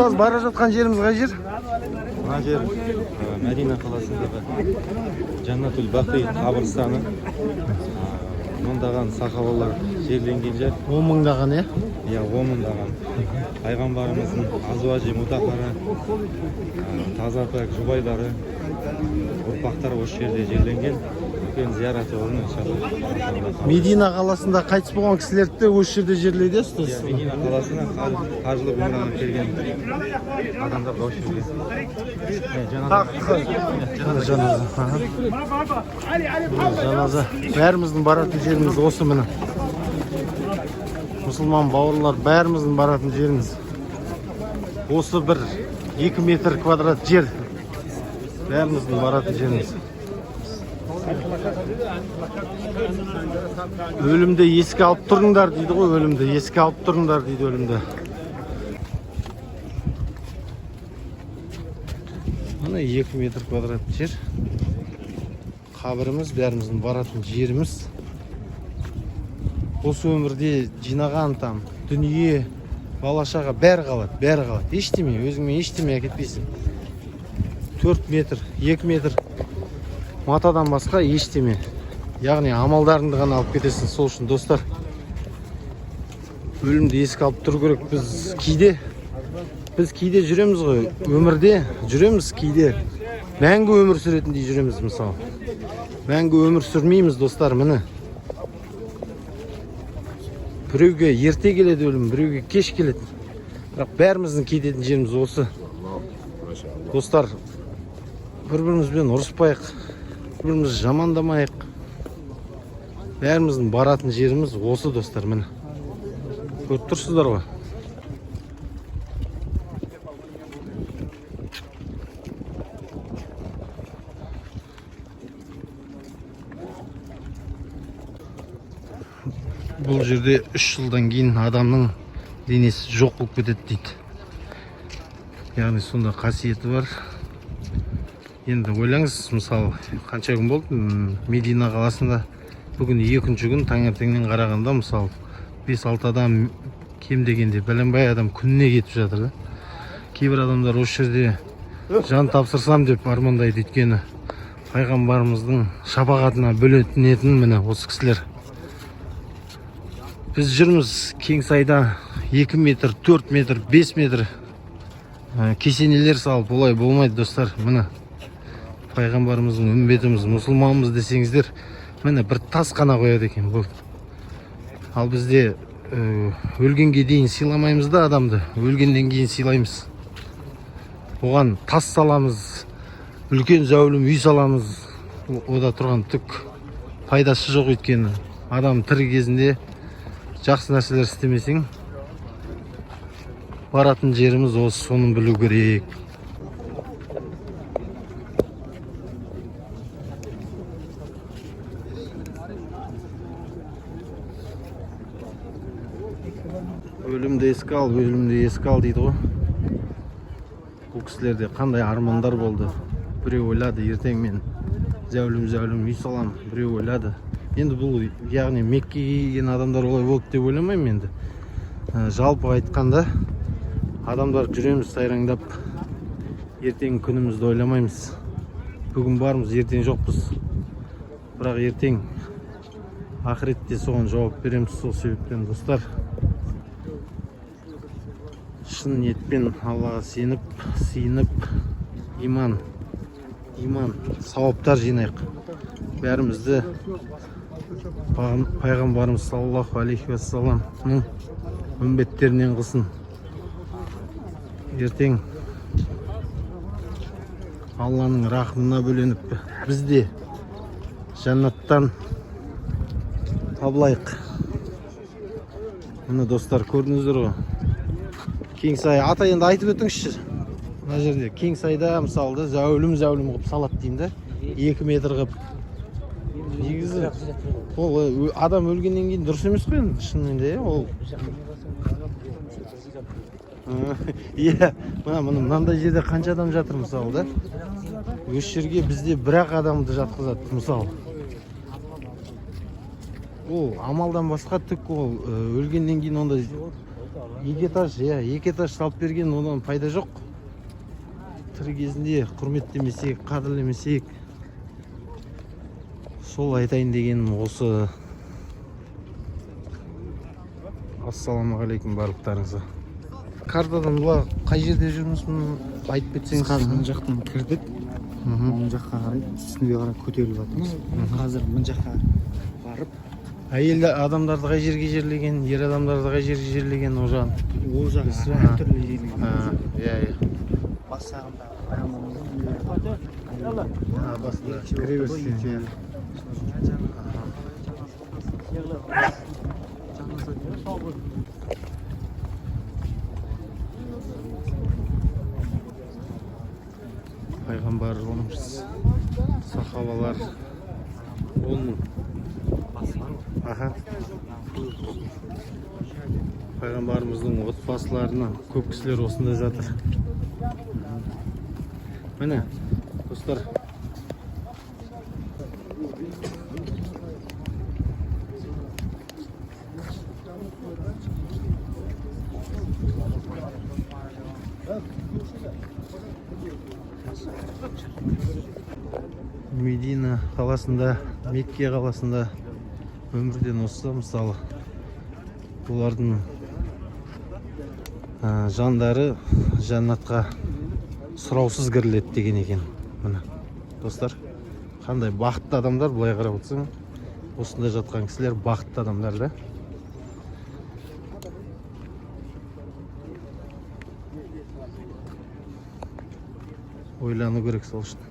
Ұстаз, бара жатқан жеріміз қай жер? Мына жер Мәдина қаласындағы Жаннатул Бақи қабірстаны. Мыңдаған сахабалар жерленген жер. 10 мыңдаған, иә? Иә, 10 мыңдаған. Пайғамбарымыздың азуажи мутахара, таза пәк жұбайлары, ұрпақтары осы жерде жерленген. Үлкен зиярат орны, иншалла. Медина қаласында қайтыс болған кісілерді де осы жерде жерлейді, иә, ұстаз? Иә, Медина қаласына қажылық умраға келген адамдар да осы жерге. Міне, жаназа. Міне, жаназа. Аха. Міне, жаназа. Бәріміздің баратын жеріміз осы, міне. Мұсылман бауырлар, бәріміздің баратын жеріміз. Осы бір 2 метр квадрат жер. Бәріміздің баратын жеріміз. Өлімді еске алып тұрыңдар дейді ғой, өлімді еске алып тұрыңдар дейді, өлімді. Міне, 2 метр квадрат жер. Қабіріміз, бәріміздің баратын жеріміз. Осы өмірде жинаған там дүние, бала шаға бәрі қалады, бәрі қалады. Ештеме, өзіңмен ештеме әкетпейсің. 4 метр, 2 метр матадан басқа ештеме. Яғни амалдарыңды ғана алып кетесің. Сол үшін, достар, өлімді еске алып тұру керек. Біз кейде жүреміз ғой, өмірде жүреміз, кейде мәңгі өмір сүретіндей жүреміз мысалы. Мәңгі өмір сүрмейміз, достар, міне. Біреуге ерте келеді өлім, біреуге кеш келеді. Бірақ бәріміздің кететін жеріміз осы. Достар, бір бірімізбен ұрыспайық, бір бірімізді жамандамайық. Бәріміздің баратын жеріміз осы, достар, міне. Көріп тұрсыздар ғой. Бұл жерде 3 жылдан кейін адамның денесі жоқ болып кетеді дейді. Яғни сонда қасиеті бар. Енді ойлаңыз, мысалы, қанша күн болды Медина қаласында? Бүгін екінші күн. Таңертеңнен қарағанда, мысалы, 5-6 адам кем дегенде, бәленбай адам күніне кетіп жатыр да. Кейбір адамдар осы жерде жан тапсырсам деп армандайды, өйткені пайғамбарымыздың шапағатына бөленетін міне осы кісілер. Біз жүрміз Кеңсайда 2 метр, 4 метр, 5 метр кесенелер салып, олай болмайды, достар. Міне, пайғамбарымыздың үмбетіміз, мұсылманбыз десеңіздер, міне, бір тас қана қояды екен, болды. Ал бізде өлгенге дейін сыйламаймыз да адамды, өлгеннен кейін сыйлаймыз. Оған тас саламыз, үлкен зәулім үй саламыз. Ода тұрған түк пайдасы жоқ, өйткені адам тірі кезінде жақсы нәрселер істемесең, баратын жеріміз осы, соны білу керек. Өлімді еске ал, өлімді еске ал дейді ғой. Бұл кісілерде қандай армандар болды? Біреу ойлады, ертең мен зәулім зәулім үй саламын, біреу ойлады. Енді бұл, яғни Меккеге келген адамдар олай болды деп ойламаймын енді. Жалпы айтқанда, адамдар жүреміз сайраңдап, ертеңгі күнімізді ойламаймыз. Бүгін бармыз, ертең жоқпыз. Бірақ ертең ақыретте соған жауап береміз. Сол себептен, достар, шын ниетпен Аллаға сеніп, сиынып, иман сауаптар жинайық. Бәрімізді пайғамбарымыз саллаллаху алейхи уассаламның үмбеттерінен қылсын. Ертең Алланың рахымына бөленіп, біз де жәннаттан табылайық. Міне, достар, көрдіңіздер ғой. Кеңсай ата, енді айтып өтіңізші. Мына жерде Кеңсайда, мысалы да, зәулім зәулім қылып салады деймін да, 2 метр қылып. Негізі ол адам өлгеннен кейін дұрыс емес қой енді, шынымен де, иә, ол. Иә, мына, мына мынандай жерде қанша адам жатыр, мысалы да. Осы жерге бізде бір ақ адамды жатқызады, мысалы. Ол амалдан басқа түк, ол өлгеннен кейін ондай. Екі этаж, иә, екі этаж салып берген, одан пайда жоқ. Тірі кезінде құрметтемесек, қадірлемесек. Сол айтайын дегенім осы. Ассалаумағалейкум барлықтарыңызға. Картадан бұла қай жерде жүрміз, мұны айтып Біз кетсеңіз. Қазір мына жақтан кірдік, оң жаққа қарай, үстіне қарай көтеріліп жатырмыз. Қазір мына жаққа барып, Әйел адамдарды қай жерге жерлеген, ер адамдарды қай жерге жерлеген, ол жағын? Ол жақ Білесіз бе? әртүрлі жерлеген. Иә, иә. Бас жағында пайғамбарымыздың үйлері бар. А, басында Ерекше кіре болып тұр ғой, берсең, иә. Пайғамбарымыз, сахабалар, 10 000. Аха, пайғамбарымыздың отбасыларына көп кісілер осында жатыр. Міне, достар. Медина қаласында, Мекке қаласында өмірден озса, мысалы, олардың жандары жәннатқа сұраусыз кіріледі деген екен. Міне, достар, қандай бақытты адамдар, былай қарап отырсаң, осында жатқан кісілер бақытты адамдар да. Ойлану керек сол үшін.